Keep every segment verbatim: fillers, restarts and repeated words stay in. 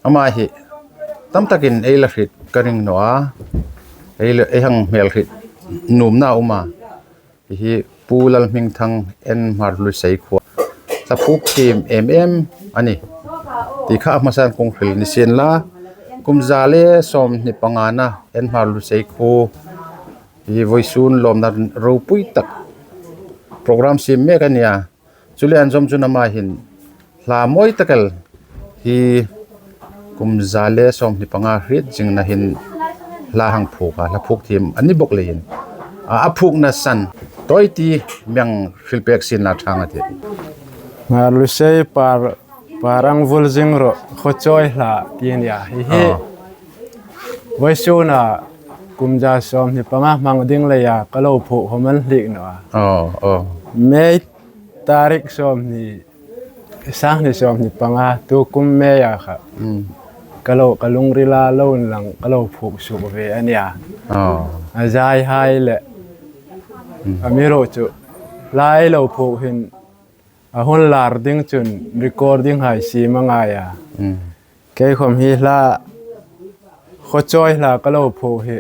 Ama hi tam takin ei la hriet ka ring naw a, ei la, ei hang hmel hriet nuomna a um a. Hi hi Pu Lalhmingthang N. Hmarlusei khuo hla phuok thiem em em a nih ti kha a hmasan kong hril ni sien la, kum za le sawmhni pangana N. Hmarlusei khuo hi vawisun lawmna ropui tak program siem mek a nih a. Chu le an zawm chun ama hin hla mawi tak el hi kum za le sawmhni panga hriet zingna hin hla hang phuok a, hla phuok thiem a ni bawk leiin a, a phuokna san tawi ti mi hang hril pek sien la ṭha a tih. Hmarlusei par, par ang vul zing rawh, khaw chawi hla ti a nih a. Hi hi. Aw. Vawisuna kum za sawmhni panga hmang ding leia ka lo phuok khawm an hliek naw a. Aw, aw. May tarik sawmhni, sanghni sawmhni panga, tu kum May-a kha. Mm. Ka lo, ka lungrila lo inlang ka lo phuok suok ve a nih a. Aw. A zaihai le. Mm. Amiruokchu hla lo phuok hin a hun lar ding chun recording hai siem a ngai a. Mm. Kei khawm hi hla, khaw chawi hla ka lo phuok hi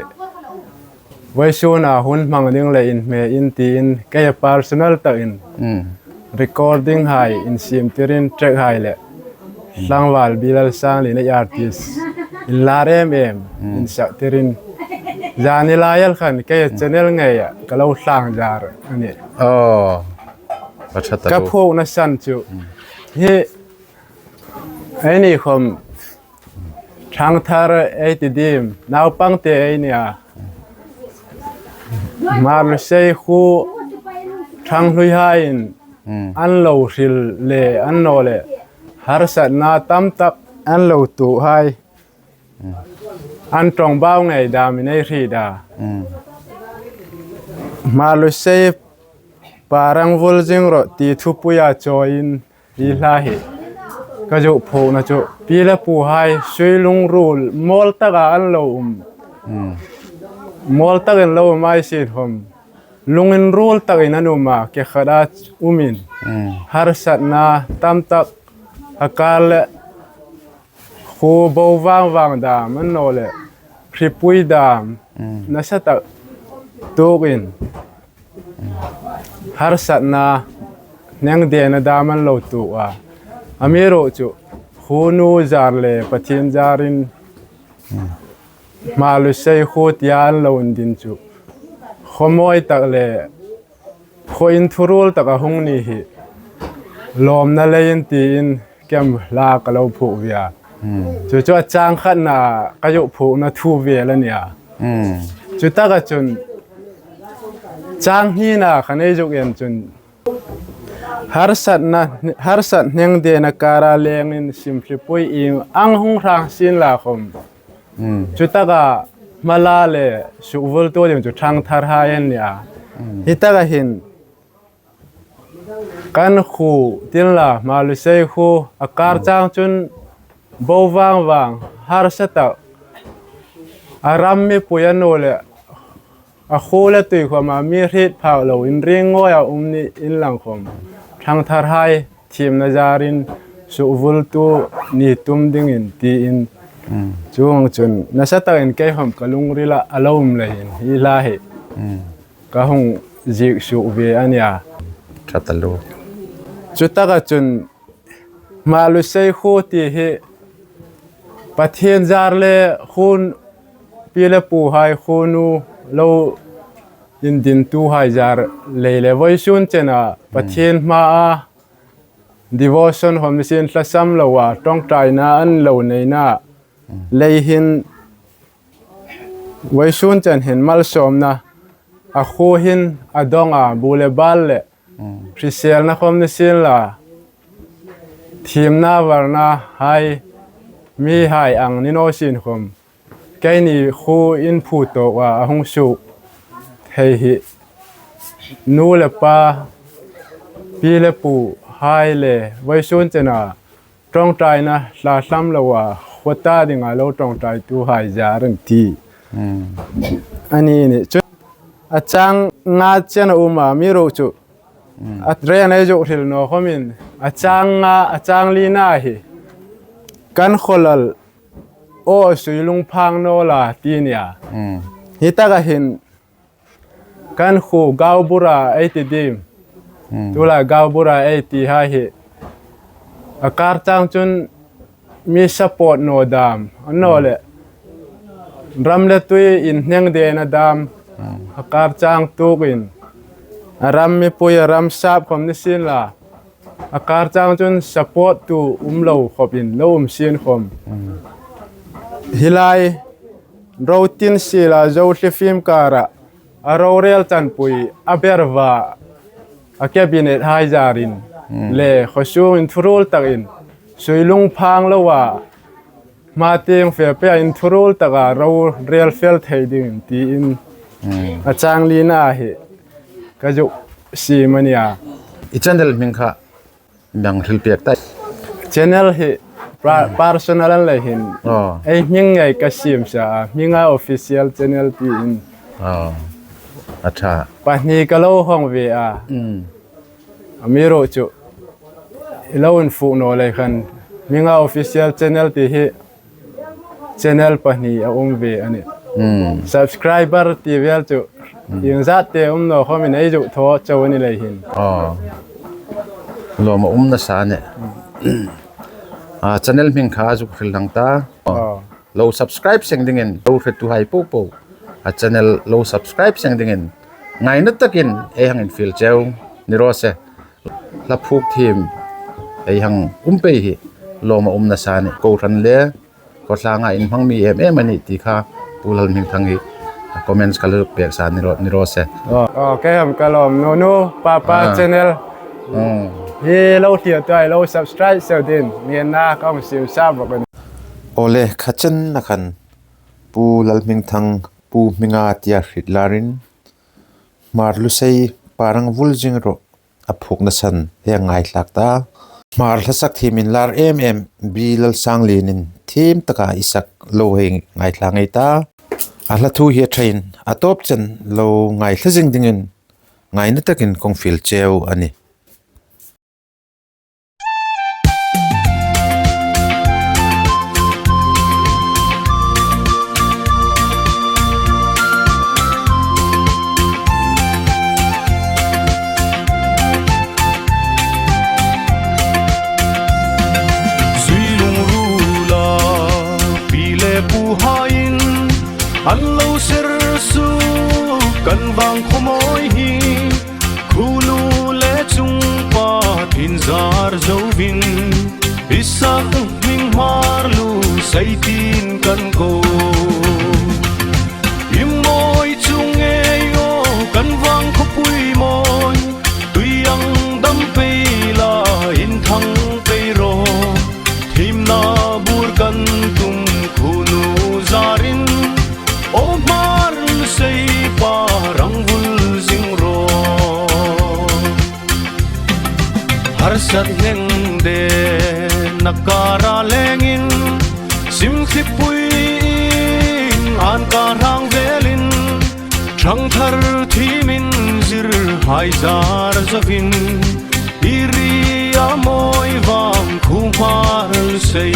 vawisuna hun hmang ding le inhme in tiin kei personal takin. Mm. Recording hai insiem tirin track hai le. Mm. Tlangval Bilal Sangli nei artist inlar em em. Mm. Insak tirin. Zani lai el khan kei channel ngeia ka lo thlangzar a nih. Oh. Ka phuokna san chu. Mm. Hi, eini khawm thangthar ei ti dim, naupangte ei nih a. Hmarlusei khuo thang hluihaiin. Mm. An lo hril le, an naw le, harsatna tam tak an lo tuohai. Mm. An ṭawngbau ngei dam in ei hriet a. Mm. Hmarlusei par ang vul zing rawh ti thupuia chawiin hi hla hi ka zuk phuokna chu pi le puhai sui lungruol mawl taka an lo um. Mm. Mawl takin lo um ei sien khawm. Lunginruol takin an um a, ke khata umin. Mm. Harsatna tam tak a kar le khuo bo vang vang dam, an naw le hripui dam, mm, nasa tak tuokin. Mm. Harsatna hnengdena dam an lo tuok a. Amiruokchu, khuonu zar le Pathien zarin, mm, Hmarlusei khuo tia an lo indin chu. Khaw mawi tak le, khaw inthuruol taka hung ni hi. Lawmna leiin tiin kei hla ka lo phuok ve a. Hmm. Chu chu a chang khatna ka zuk phuokna thu vel a nih a. Hmm. Chu taka chun chang hnina kha nei zuk en chun harsatna, harsat hnengdena kara lengin simhripui ieng ang hung hrang sien la khawm. Mm. Chu taka hmala le sukvultu ding chu thangtharhai an nih a. Mm. Hi taka hin kan khuo tin la, Hmarlusei khuo a kar, mm, chang chun bo vang vang harsa tak a ram mipui a naw le a khuo le tuikhawma mi hriet phak lo inring ngawia um ni inlang khawm thangtharhai thiemna zarin sukvultu ni tum dingin tiin. Mm. Chuong chun nasa takin kei khawm ka lungrila a lo um leiin hi hla hi, mm, ka hung ziek suok ve a nih a. Ṭha taluo. Chu taka chun Hmarlusei khuo ti hi Pathien zar le khuo, pi le puhai khuonu lo indintuhai zar lei le vawisun chena, mm, Pathien hmaa devotion khawm ni sien tlasam loa ṭawngṭaina an lo neina, mm, lei hin vawisun chen hin malsawmna a khuo hin a dong a, bu le bal le, mm, hriselna khawm ni sien la, thiemna varna hai, mihai ang ni naw sien khawm keini khuo in phu tawka a hung suok thei hi nu le pa, pi le puhai le vawisun chena ṭawngṭaina tlasam loa khuo ta dinga lo ṭawngṭaituhai zar an ti. Hmm. A ni nih chu a chang nga chen a um a, amiruokchu, hmm, a ren ei zuk hril naw khawmin a chang nga, a chang lina hi kan khawlal aw, sui lung phang naw la ti nia. Mm. Hi taka hin kan khu gaubura ei ti dim. Mm. Tula gaubura ei ti hai hi. A kar chang chun mi support naw dam. Naw le. Ram le tui inhneng dena dam. Mm. A kar chang tukin. A ram mipui a ram sap khom ni sien la. A kar chang chun support tu um lo khopin lo um sien khom. Mm. Hi lai ro tin sila zo hli fim kara a rorel chanpui a berva a cabinet hai zarin. Mm. Le khosung in thurul takin sui lung phang lo a. Hma tieng fe pei a inthurul taka rorel fel thei ding tiin. Mm. A chang lina hi ka zuk siem a nia. I channel hming kha mi hang hril pek ta. Channel hi pra-, personal an lei hin. Oh. Ei hming ngei ka siem sa a, Hminga Official Channel tiin. Oh. A ṭha. Pahni ka lo hawng ve a. Mm. Amiruokchu i lo infuk naw lei khan Hminga Official Channel ti hi channel pahni a um ve a nih. Hmm. Subscriber ti vel chu iengzat te um naw khomin ei zuk thaw chau a ni lei hin. Oh. Lawm a um nasa a nih. Ah, channel hming kha zuk hril lang ta. Oh. Lo subscribe seng dingin, lo hretuhai popo a channel lo subscribe seng dingin ngaina takin ei hang infiel cheu ni raw se. Hla phuk thiem ei hang um pei hi lawm a um nasa a nih. Kohran le khawtlanga inhmang mi em em a nih ti kha Pu Lalhmingthang hi comments ka lo pek sa ni raw, ni raw se. Oh, oh, kei ham ka lawm nu nu, pa pa channel. Hmm. Hi lo thlir tuai lo subscribe seng dingin ngenna ka hung siem sa bawk a nih. Awle, kha chen na khan Pu Lalhmingthang, Pu Hminga tia hriet larin, Hmar lusei pa rang vul zing rawh a phukna san ei hang ngaithlak ta. Hmar hla sak thiem inlar em em B. Lalsanglienin thiem taka i sak lo hei ngaithla ngei ta. A hla thu hi a ṭhain a tawp chen lo ngaithla zing dingin ngaina takin kong fiel cheu a nih. Zui lungruola pi le puhaiin an lo ser suok kan vang khawmawi hi. Khunu le chungpa tin zar zovin, i sak hming Hmar lusei tin kan ko. I mawi chu ngei aw, kan vang khawpui mawi, tui ang dam pei la, inthang pei rawh. Thiemna bur kan tum khunu zarin, aw Hmar sei pa rang vul zing rawh. Harsat hneng de na kara lengin, sim khipui in an ka rang velin, thangthar thiemin zirhai zar zovin, i ri a mawi vang khu Hmar sei.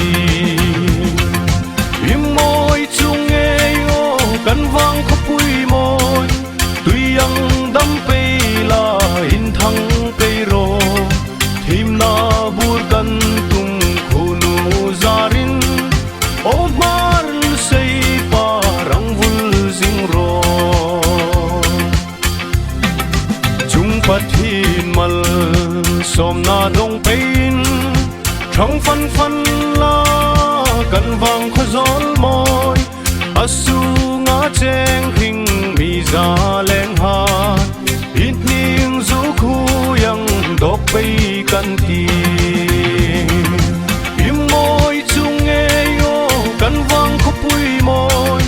I mawi chu ngei aw, kan vang khawpui mawi, tui ang dam pei la, inthang pei rawh. Thiemna bur kan tum khunu zarin, aw Hmar sei pa rang vul zing rawh. Chung Pathien malsawmna dawng peiin, thang fan fan la kan vang khaw zawl mawi. A sunga cheng hring mi za leng ha, i hning zu khu ang dawk pei kan ti. I mawi chu ngei aw, kan vang khawpui mawi,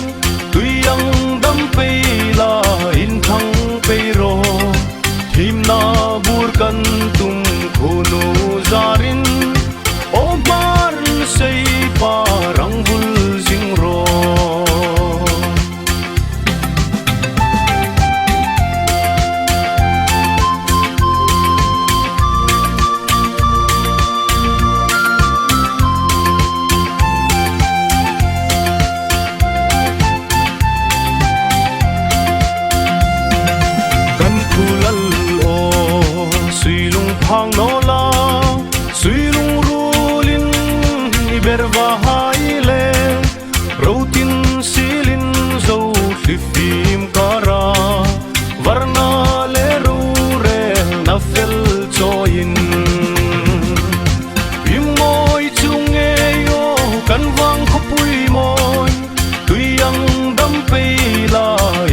tui ang dam pei la, inthang pei rawh. Thiemna bur kan tum khunu zarin, aw Hmar sei pa rang vul hai le, ro tin silin zo hli fimkhur a, varna le rorelna fel chawiin, him mawi chu ngei aw kan vang khawpui mawi, tui ang dam pei la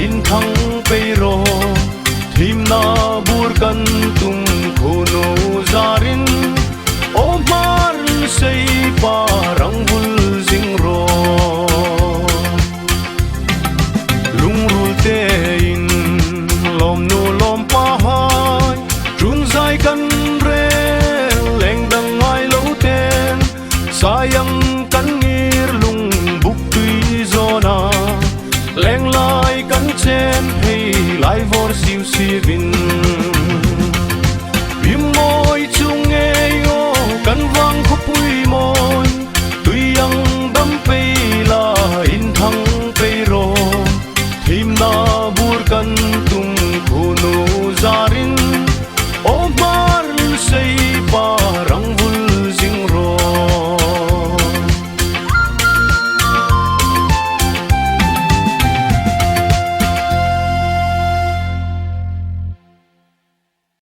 inthang pei ro, thiemna bur kan tum khawm naw zarin, aw Hmar sei pa rang vul zing ro. Lungruol tein lawmnu lawmpa hai, ṭhung zai kan rel leng dang ngai lo ten, sai ang kan ngir lung buk tui zawna, leng lai kan chen hei lai vawr siu siuvin,